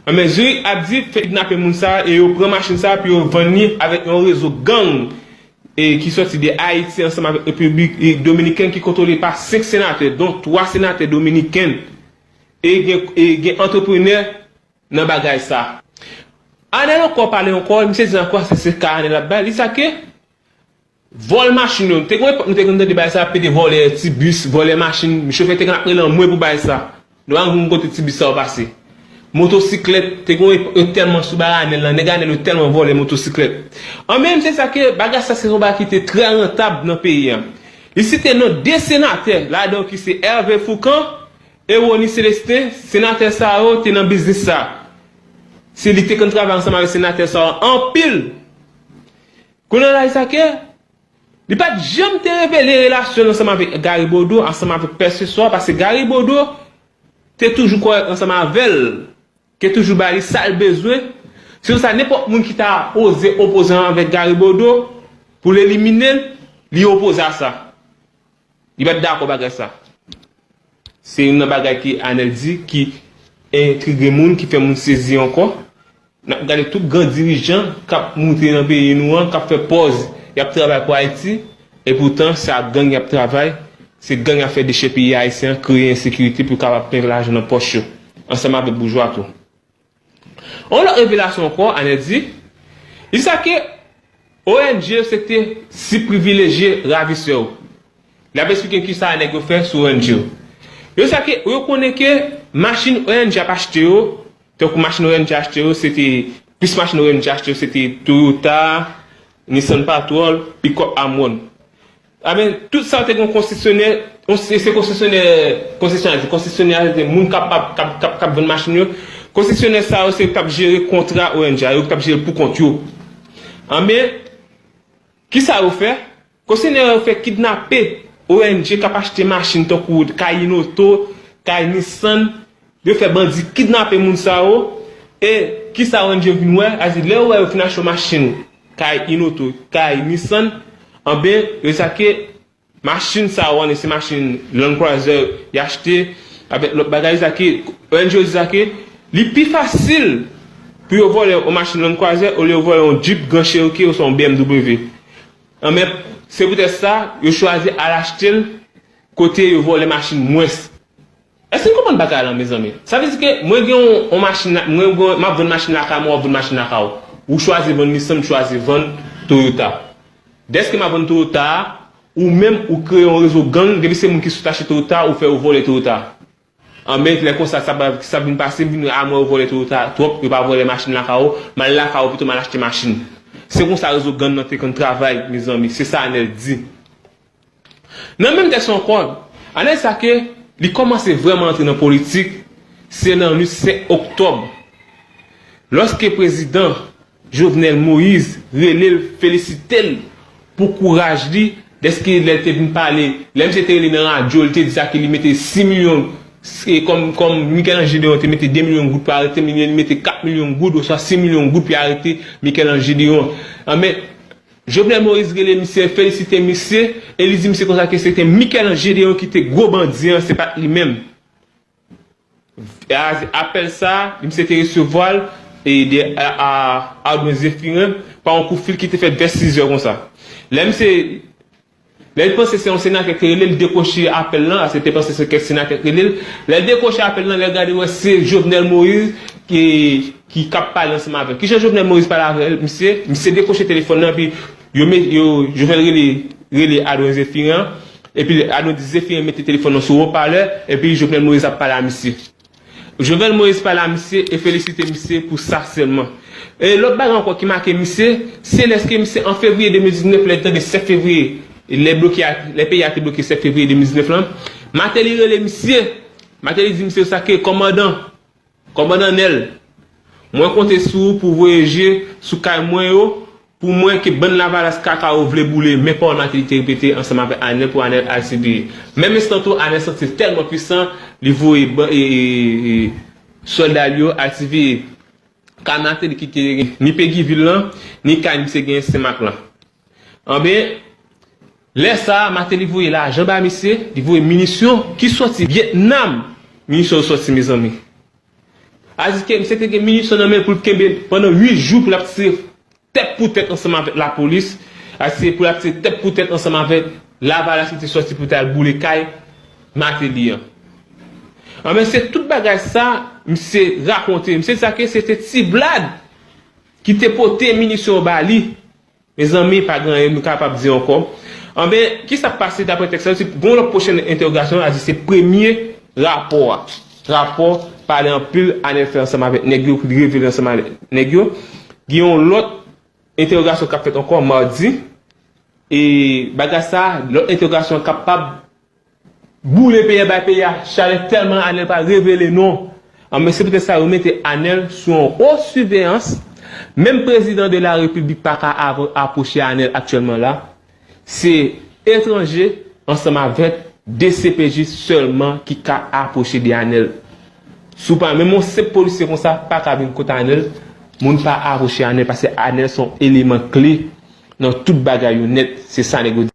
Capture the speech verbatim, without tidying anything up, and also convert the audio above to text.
Anben, Zurich ap di fè kidnape moun sa a e yo pran machin sa a pou yo vann li avèk yon rezo gang e ki sòti de Ayiti ansanm avèk Repiblik e Dominikèn ki kontwole pa senk senatè, don twa senatè dominikèn e gen, e gen antreprenè nan bagay sa. Anèl ankò pale ankò, misye di ankò se, se ka Anèl ap bay, li sa ke vòl machin yo. Te gen yon epòk nou te konn tande bagay sa, pete vòlè ti bis, vòlè machin, chofè te konn ap rele anmwe pou bagay sa. Nou pa konn kote ti bis sa yo pase. Motosiklèt, te gen yon epòk yo tèlman sou bagay Anèl lan, nèg Anèl yo tèlman vòlè motosiklèt. Anben, misye di sa ke bagay sa se yon bagay ki te trè rantab nan peyi a. Li site non de senatè, ladan ki se Hervé Fourcand e Rony Célestin, senatè sa yo te nan biznis sa. Se li te konn travay ansanm avèk senatè sa yo anpil. Kounye a la, li sa ke li pa t janm te revele relasyon l ansanm avèk Gary Bodeau, ansanm avèk pèseswa, paske Gary Bodeau te toujou kòrèk ansanm avè l, ke toujou ba li sa l bezwen. Se pou sa, nenpòt moun ki ta oze opoze ansanm avèk Gary Bodeau pou l elimine l, li opoze a sa. Li pa t dakò bagay sa. Se youn nan bagay ki Anèl di ki entrige moun, ki fè moun sezi ankò. N ap gade tout gran dirijan k ap moute nan peyi nou an, k ap fè pòz y ap travay pou Ayiti, epoutan se ak gang y ap travay, se gang y ap fè dechèpiye ayisyen an, kreye ensekirite pou yo kapab plen lajan nan pòch yo, ansanm avèk boujwa tou. Yon lòt revelasyon ankò, Anèl di, li sa ke O N G yo se te sib privilejye ravisè yo. L ap esplike kisa nèg yo fè sou O N G yo. Yo sa ke, yo konnen ke machin O N G ap achte yo, tankou machin O N G achte yo, se te, plis machin O N G achte yo, se te Toyota, Nissan Patrol, pikòp Amwon. Anben, tout sa yo te gen yon konsesyonè, yon se, se konsesyonè, konsesyonè, konsesyonè a se te moun k ap, k ap, k ap, k ap, k ap vann machin yo. Konsesyonè sa yo se yo k t ap jere kontra O N G a, yo k t ap jere l pou kont yo. Anben, kisa yo fè? Konsesyonè yo fè kidnape O N G k ap achte machin tankou Kay Inoto, Kay Nissan, yo fè bandi kidnape moun sa yo, e kisa O N G vin wè? A di lè yo wè yo fin achte yon machin, Kay Inoto, Kay Nissan, anben, yo sa ke machin sa yo, ann, se machin Land Cruiser y achte, avèk lòt bagay, sa ke O N G yo di sa ke li pi fasil pou yo vòlè yon machin Land Cruiser olye yo vòlè yon Jeep Grand Cherokee oswa yon B M W. Anben, se poutèt sa, yo chwazi al achte l kote yo vòlè machin mwens. Èske n konprann bagay la, mezanmi? Sa vle di ke mwen gen yon, yon machin, mwen gen, m ap vann machin lakay mwen, w ap vann machin lakay ou. Ou chwazi vann Nissan, m chwazi vann Toyota. Dèske m ap vann Toyota a, ou menm, ou kreye yon rezo gang, depi se moun ki sot achte Toyota, ou fè yo vòlè Toyota. Anben, lè konsa, sa, sa vin pase, m vin a mwen yo vòlè Toyota twòp, yo pa vòlè machin lakay ou, m al lakay ou pito m al achte machin. Se konsa rezo gang nan te konn travay, mezanmi, se sa Anèl di. Nan menm tèks ankò, Anèl di sa ke li kòmanse vrèman antre nan politik, se nan nuit senk oktòb, lòske prezidan Jovenel Moïse rele l, felisite l pou kouraj li, dèske lè l te vin pale, lè misye te rele nan radyo, li te di sa ke li mete sis milyon, e kòm, kòm Michel-Ange Gédéon te mete de milyon goud pou arete, li mete kat milyon goud oswa sis milyon goud pou arete Michel-Ange Gédéon. Anben, Jovenel Moïse rele misye, felisite misye, e li di misye konsa ke se te Michel-Ange Gédéon ki te gwo bandi an, se pa t li menm. E a, apèl sa, misye te resevwa l e de, a, a, Ardouin Zéphirin pa yon kout fil ki te fèt vè sizè konsa. Lè misye, lè l panse se yon senatè ki te rele l, li dekwoche apèl lan, se te panse se kèk senatè ki rele l. Lè l dekwoche apèl lan, lè l gade, wè se Jovenel Moïse ki, ki k ap pale ansanm avè l. Kijan Jovenel Moïse pale avè l, misye? Misye dekwoche telefòn nan, epi yo, yo, Jovenel rele, rele Ardouin Zéphirin an. Epi Ardouin di Zéphirin mete telefòn nan sou wopalè, epi Jovenel Moïse ap pale a misye. Jovenel Moïse pale a misye e felisite misye pou sa sèlman. E lòt bagay ankò ki make misye, se lèske misye an fevriye de mil diznèf, lè l tande sèt fevriye, lè bloke a, lè peyi a te bloke sèt fevriye de mil diznèf lan, Martelly rele misye. Martelly di misye sa ke kòmandan, Kòmandan Nèl, mwen konte sou ou pou voye je sou kay mwen yo, pou mwen ke bann Lavalas kaka yo vle boule, men pawòl Martelly te repete ansanm avèk Anèl pou Anèl al siviye. Menm enstan tou, Anèl santi l tèlman pwisan, li voye ban-, e, e, e, sòlda l yo al siviye kay Martelly ki te gen ni Peguy Ville lan, ni kay misye genyen Senmak lan. Anben, lè sa a, Martelly voye lajan ba misye, li voye minisyon ki sòti Vyetnam. Minisyon yo sòti, mezanmi. Aziz ke misye te gen minisyon nan men l pou l kenbe pandan uit jou pou l ap tire tèt pou tèt ansanm avèk lapolis, a se pou l ap tire tèt pou tèt ansanm avèk Lavalas ki te sòti pou t al boule kay Mateli an. Anben, se tout bagay sa misye rakonte. Misye di sa ke se te Ti Vlad ki te pote minisyon yo ba li. Mezanmi, pa gen anyen nou kapab di ankò. Anben, kisa k pase dapre tèks la? Se gon lòt pwochen entèwogasyon, a di se premye rapò a. Rapò pale anpil, Anèl fè ansanm avèk nèg yo, pou li revele ansanm avèk nèg yo. Gen yon lòt entèwogasyon k ap fèt ankò madi. E bagay sa, lòt entèwogasyon kapab boule peyi a, bay peyi a chalè tèlman Anèl pa revele non. Anben, se poutèt sa yo mete Anèl sou yon wo siveyans. Menm prezidan de la repiblik pa ka ap-, apwoche Anèl aktyèlman la. Se etranje ansanm avèk D C P J sèlman ki ka apwoche de Anèl. Si w pa, menm yon senp polisye konsa pa ka vin kot Anèl, moun pa apwoche Anèl, paske Anèl se yon eleman kle nan tout bagay yo nèt. Se sa nèg yo di.